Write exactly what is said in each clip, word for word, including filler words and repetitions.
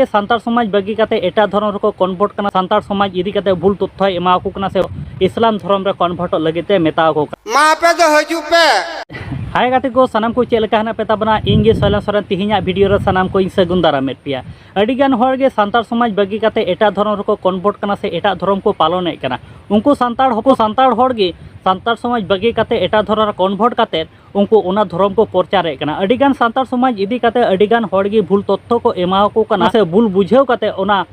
ᱥᱟᱱᱛᱟᱲ ᱥᱚᱢᱟᱡᱽ ᱵᱟᱹᱜᱤ ᱠᱟᱛᱮ ᱮᱴᱟᱜ ᱫᱷᱚᱨᱚᱢ ᱨᱮᱠᱚ ᱠᱚᱱᱵᱷᱟᱨᱴ ᱠᱟᱱᱟ, ᱥᱟᱱᱛᱟᱲ ᱥᱚᱢᱟᱡᱽ ᱤᱫᱤ ᱠᱟᱛᱮ ᱵᱷᱩᱞ ᱛᱚᱛᱛᱷᱚᱭ ᱮᱢᱟ ᱠᱚ ᱠᱟᱱᱟ, ᱥᱮ ᱤᱥᱞᱟᱢ ᱫᱷᱚᱨᱚᱢ ᱨᱮ ᱠᱚᱱᱵᱷᱟᱨᱴᱚᱜ ᱞᱟᱹᱜᱤᱫ ᱛᱮ ᱢᱮᱛᱟ ᱠᱚ ᱠᱟᱱᱟ᱾ ᱢᱟ ᱟᱯᱮ ᱫᱚ ᱦᱤᱡᱩᱜ ᱯᱮ᱾ ᱦᱟᱭ ᱜᱟᱛᱮ ᱠᱚ, ᱥᱟᱱᱟᱢ ᱠᱚ ᱪᱮᱫ ᱞᱮᱠᱟ ᱦᱮᱱᱟᱜ ᱯᱮ ᱛᱟᱵᱚᱱᱟ? ᱤᱧ ᱜᱮ ᱥᱚᱭᱞᱚᱱ ᱥᱚᱨᱮᱱ᱾ ᱛᱤᱦᱤᱧᱟᱜ ᱵᱷᱤᱰᱤᱭᱳ ᱨᱮ ᱥᱟᱱᱟᱢ ᱠᱚ ᱤᱧ ᱥᱟᱹᱜᱩᱱ ᱫᱟᱨᱟᱢᱮᱫ ᱯᱮᱭᱟ᱾ ᱟᱹᱰᱤ ᱜᱟᱱ ᱦᱚᱲ ᱜᱮ ᱥᱟᱱᱛᱟᱲ ᱥᱚᱢᱟᱡᱽ ᱵᱟᱹᱜᱤ ᱠᱟᱛᱮ ᱮᱴᱟᱜ ᱫᱷᱚᱨᱚᱢ ᱨᱮᱠᱚ ᱠᱚᱱᱵᱷᱟᱨᱴ ᱠᱟᱱᱟ ᱥᱮ ᱮᱴᱟᱜ ᱫᱷᱚᱨᱚᱢ ᱠᱚ ᱯᱟᱞᱚᱱᱮᱫ ᱠᱟᱱᱟ᱾ ᱩᱱᱠᱩ ᱥᱟᱱᱛᱟᱲ ᱦᱚᱯᱚᱱ, ᱥᱟᱱᱛᱟᱲ ᱦᱚᱲ ᱜᱮ ᱥᱟᱱᱛᱟᱲ ᱥᱚᱢᱟᱡᱽ ᱵᱟᱹᱜᱤ ᱠᱟᱛᱮ ᱮᱴᱟᱜ ᱫᱷᱚᱨᱚᱢ ᱨᱮ ᱠᱚᱱᱵᱷᱟᱨᱴ ᱠᱟᱛᱮ ᱩᱱᱠᱩ ᱚᱱᱟ ᱫᱷᱚᱨᱚᱢ ᱠᱚ ᱯᱨᱚᱪᱟᱨᱮᱫ ᱠᱟᱱᱟ᱾ ᱟᱹᱰᱤ ᱜᱟᱱ ᱥᱟᱱᱛᱟᱲ ᱥᱚᱢᱟᱡᱽ ᱤᱫᱤ ᱠᱟᱛᱮ ᱟᱹᱰᱤ ᱜᱟᱱ ᱦᱚᱲ ᱜᱮ ᱵᱷᱩᱞ ᱛᱚᱛᱛᱷᱚ ᱠᱚ ᱮᱢᱟ ᱠᱚ ᱠᱟᱱᱟ, ᱥᱮ ᱵᱷᱩᱞ ᱵᱩᱡᱷᱟᱹᱣ ᱠᱟᱛᱮ ᱚᱱᱟ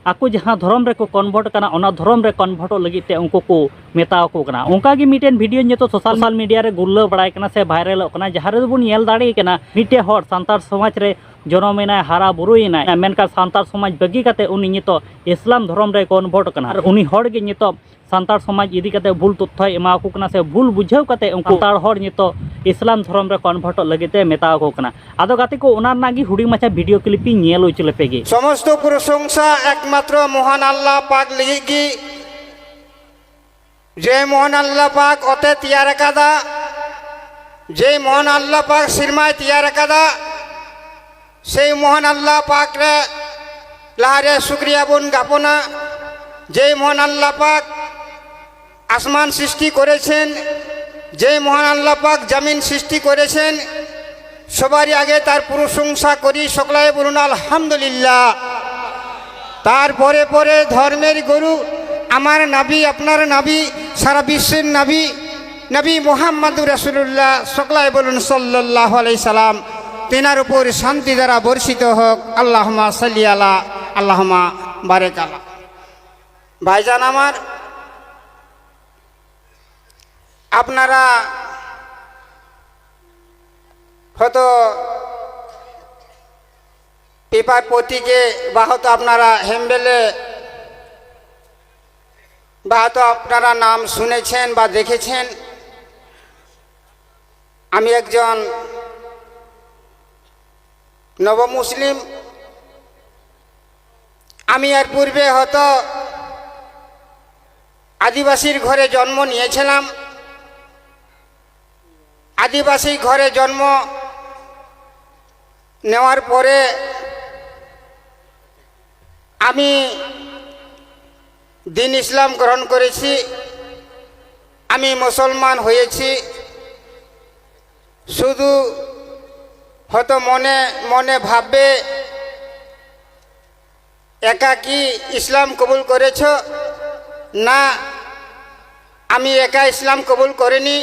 ᱟᱠᱚ ᱡᱟᱦᱟᱸ ᱫᱷᱚᱨᱚᱢ ᱨᱮᱠᱚ ᱠᱚᱱᱵᱷᱟᱨᱴ ᱠᱟᱱᱟ, ᱚᱱᱟ ᱫᱷᱚᱨᱚᱢ ᱨᱮ ᱠᱚᱱᱵᱷᱟᱨᱴᱚᱜ ᱞᱟᱹᱜᱤᱫ ᱛᱮ ᱩᱱᱠᱩ ᱠᱚ ᱢᱮᱛᱟ ᱠᱚ ᱠᱟᱱᱟ᱾ ᱚᱱᱠᱟ ᱜᱮ ᱢᱤᱫᱴᱮᱱ ᱵᱷᱤᱰᱤᱭᱳ ᱱᱤᱛᱚᱜ ᱥᱳᱥᱟᱞ ᱢᱤᱰᱤᱭᱟ ᱨᱮ ᱜᱩᱨᱞᱟᱹᱣ ᱵᱟᱲᱟᱭ ᱠᱟᱱᱟ ᱥᱮ ᱵᱷᱟᱭᱨᱟᱞᱚᱜ ᱠᱟᱱᱟ, ᱡᱟᱦᱟᱸ ᱨᱮᱫᱚ ᱵᱚᱱ ᱧᱮᱞ ᱫᱟᱲᱮᱭᱟᱭ ᱠᱟᱱᱟ ᱢᱤᱫᱴᱮᱱ ᱦᱚᱲ ᱥᱟᱱᱛᱟᱲ ᱥᱚᱢᱟᱡᱽ ᱨᱮ ᱡᱚᱱᱚᱢᱮᱱᱟᱭ, ᱦᱟᱨᱟ ᱵᱩᱨᱩᱭᱮᱱᱟᱭ, ᱢᱮᱱᱠᱷᱟᱱ ᱥᱟᱱᱛᱟᱲ ᱥᱚᱢᱟᱡᱽ ᱵᱟᱹᱜᱤ ᱠᱟᱛᱮ ᱩᱱᱤ ᱱᱤᱛᱚᱜ ᱤᱥᱞᱟᱢ ᱫᱷᱚᱨᱚᱢ ᱨᱮ ᱠᱚᱱᱵᱷᱟᱨᱴ ᱠᱟᱱᱟ᱾ ᱟᱨ ᱩᱱᱤ ᱦᱚᱲ ᱜᱮ ᱱᱤᱛᱚᱜ ᱥᱟᱱᱛᱟᱲ ᱥᱚᱢᱟᱡᱽ ᱤᱫᱤ ᱠᱟᱛᱮ ᱵᱷᱩᱞ ᱛᱚᱛᱛᱷᱚᱭ ᱮᱢᱟ ᱠᱚ ᱠᱟᱱᱟ, ᱥᱮ ᱵᱷᱩᱞ ᱵᱩᱡᱷᱟᱹᱣ ᱠᱟᱛᱮ ᱩᱱᱠᱩ ᱥᱟᱱᱛᱟᱲ ᱦᱚᱲ ᱱᱤᱛᱚᱜ ᱤᱥᱞᱟᱢ ᱫᱷᱚᱨᱚᱢ ᱨᱮ ᱠᱚᱱᱵᱷᱟᱨᱴᱚᱜ ᱞᱟᱹᱜᱤᱫ ᱛᱮ ᱢᱮᱛᱟ ᱠᱚ ᱠᱟᱱᱟ᱾ ᱟᱫᱚ ᱜᱟᱛᱮ ᱠᱚ, ᱚᱱᱟ ᱨᱮᱱᱟᱜ ᱜᱮ ᱦᱩᱰᱤᱧ ᱢᱟᱪᱷᱟ ᱵᱷᱤᱰᱤᱭᱳ ᱠᱞᱤᱯ ᱤᱧ ᱧᱮᱞ ᱦᱚᱪᱚ ᱞᱮᱯᱮ ᱜᱮ᱾ সমস্ত প্রশংসা একমাত্র মহান আল্লাহ পাক ᱞᱟᱹᱜᱤᱫ ᱜᱮ, যে মহান আল্লাহ পাক ᱚᱛᱮ ᱛᱮᱭᱟᱨ ᱟᱠᱟᱫᱟ, যে মহান আল্লাহ পাক ᱥᱮᱨᱢᱟᱭ ᱛᱮᱭᱟᱨ ᱟᱠᱟᱫᱟ, সেই মহান আল্লাহ পাক ᱨᱮ ᱞᱟᱦᱟᱨᱮ ᱥᱩᱠᱨᱤᱭᱟ ᱵᱚᱱ ᱜᱟᱯᱚᱱᱟ, যে মহান আল্লাহ পাক আসমান সৃষ্টি করেছেন, যে মহান আল্লাহ পাক জমিন সৃষ্টি করেছেন, সবারই আগে তার প্রশংসা করি, সকলে বলুন আলহামদুলিল্লাহ। তারপরে পরে ধর্মের গুরু, আমার নবী, আপনার নবী, সারা বিশ্বের নবী, নবী মোহাম্মদুর রাসূলুল্লাহ, সকলে বলুন সাল্লাল্লাহু আলাইহি সাল্লাম, তেনার উপর শান্তি দ্বারা বর্ষিত হোক। আল্লাহুম্মা সাল্লি আলা, আল্লাহুম্মা বারিক আলা। ভাইজান আমার, আপনারা হয়তো পেপার পত্রিকে বা হয়তো আপনারা হ্যান্ডেলে বা হয়তো আপনারা নাম শুনেছেন বা দেখেছেন, আমি একজন নব মুসলিম। আমি এর পূর্বে হয়তো আদিবাসীর ঘরে জন্ম নিয়েছিলাম। আদিবাসী ঘরে জন্ম নেওয়ার পরে আমি দিন ইসলাম গ্রহণ করেছি, আমি মুসলমান হয়েছি। শুধু হয়তো মনে মনে ভাববে, একা কি ইসলাম কবুল করেছ? না, আমি একা ইসলাম কবুল করিনি।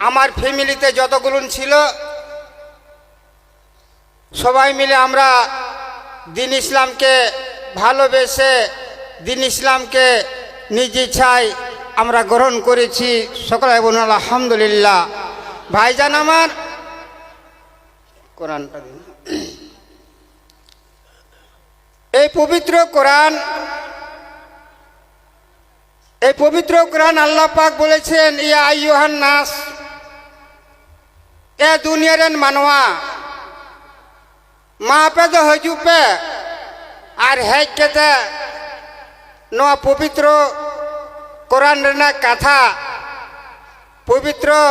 আমার ফ্যামিলিতে যতগুলো ছিল, সবাই মিলে আমরা দিন ইসলামকে ভালোবেসে, দিন ইসলামকে নিজ ইচ্ছায় আমরা গ্রহণ করেছি। সকলে বলুন আলহামদুলিল্লাহ। ভাইজান আমার, কোরআনটা দিন। এই পবিত্র কোরআন, এই পবিত্র কোরআন আল্লাহ পাক বলেছেন, ইয়া আইয়ুহান নাস, ᱮ ᱫᱩᱱᱤᱭᱟᱹ ᱨᱮᱱ ᱢᱟᱱᱣᱟ, ᱢᱟ ᱟᱯᱮ ᱫᱚ ᱦᱤᱡᱩᱜ ᱯᱮ ᱟᱨ ᱦᱮᱡ ᱠᱟᱛᱮ ᱱᱚᱣᱟ ᱯᱚᱵᱤᱛᱨᱚ ᱠᱳᱨᱟᱱ ᱨᱮᱱᱟᱜ ᱠᱟᱛᱷᱟ, ᱯᱚᱵᱤᱛᱨᱚ᱾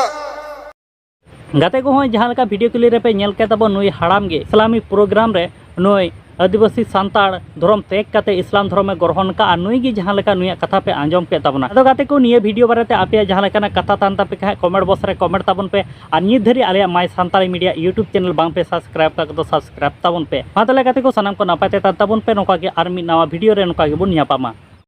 ᱜᱟᱛᱮ ᱠᱚ, ᱦᱚᱸᱜᱼᱚᱭ ᱡᱟᱦᱟᱸ ᱞᱮᱠᱟ ᱵᱷᱤᱰᱤᱭᱳ ᱠᱞᱤᱯ ᱨᱮᱯᱮ ᱧᱮᱞ ᱠᱮᱫ ᱛᱟᱵᱚᱱ, ᱱᱩᱭ ᱦᱟᱲᱟᱢ ᱜᱮ ᱤᱥᱞᱟᱢᱤ ᱯᱨᱳᱜᱨᱟᱢ ᱨᱮ ᱱᱩᱭ ᱟᱹᱫᱤᱵᱟᱹᱥᱤ ᱥᱟᱱᱛᱟᱲ ᱫᱷᱚᱨᱚᱢ ᱛᱮᱜ ᱠᱟᱛᱮ ᱤᱥᱞᱟᱢ ᱫᱷᱚᱨᱚᱢᱮ ᱜᱨᱚᱦᱚᱱ ᱠᱟᱜᱼᱟ᱾ ᱱᱩᱭ ᱜᱮ ᱡᱟᱦᱟᱸ ᱞᱮᱠᱟ ᱱᱩᱭᱟᱜ ᱠᱟᱛᱷᱟ ᱯᱮ ᱟᱸᱡᱚᱢ ᱠᱮᱫ ᱛᱟᱵᱚᱱᱟ᱾ ᱟᱫᱚ ᱜᱟᱛᱮ ᱠᱚ, ᱱᱤᱭᱟᱹ ᱵᱷᱤᱰᱤᱭᱳ ᱵᱟᱨᱮᱛᱮ ᱟᱯᱮᱭᱟᱜ ᱡᱟᱦᱟᱸ ᱞᱮᱠᱟᱱᱟᱜ ᱠᱟᱛᱷᱟ ᱛᱟᱦᱮᱱ ᱛᱟᱯᱮ ᱠᱷᱟᱱ, ᱠᱚᱢᱮᱱᱴ ᱵᱚᱠᱥ ᱨᱮ ᱠᱚᱢᱮᱱᱴ ᱛᱟᱵᱚᱱ ᱯᱮ᱾ ᱟᱨ ᱱᱤᱛ ᱫᱷᱟᱹᱨᱤᱡ ᱟᱞᱮᱭᱟᱜ ᱢᱟᱭ ᱥᱟᱱᱛᱟᱲᱤ ᱢᱤᱰᱤᱭᱟ ᱭᱩᱴᱩᱵᱽ ᱪᱮᱱᱮᱞ ᱵᱟᱝ ᱯᱮ ᱥᱟᱵᱥᱠᱨᱟᱭᱤᱵᱽ ᱠᱟᱜ ᱠᱚᱫᱚ, ᱥᱟᱵᱥᱠᱨᱟᱭᱤᱵᱽ ᱛᱟᱵᱚᱱ ᱯᱮ᱾ ᱢᱟ ᱛᱟᱦᱚᱞᱮ ᱜᱟᱛᱮ ᱠᱚ, ᱥᱟᱱᱟᱢ ᱠᱚ ᱱᱟᱯᱟᱭ ᱛᱮ ᱛᱟᱦᱮᱱ ᱛᱟᱵᱚᱱ ᱯᱮ᱾ ᱱᱚᱝᱠᱟ ᱜᱮ ᱟᱨ ᱢᱤᱫ ᱱᱟᱣᱟ ᱵᱷᱤᱰᱤᱭᱳ ᱨᱮ ᱱᱚᱝᱠᱟ ᱜᱮᱵᱚᱱ ᱧᱟᱯᱟᱢᱟ᱾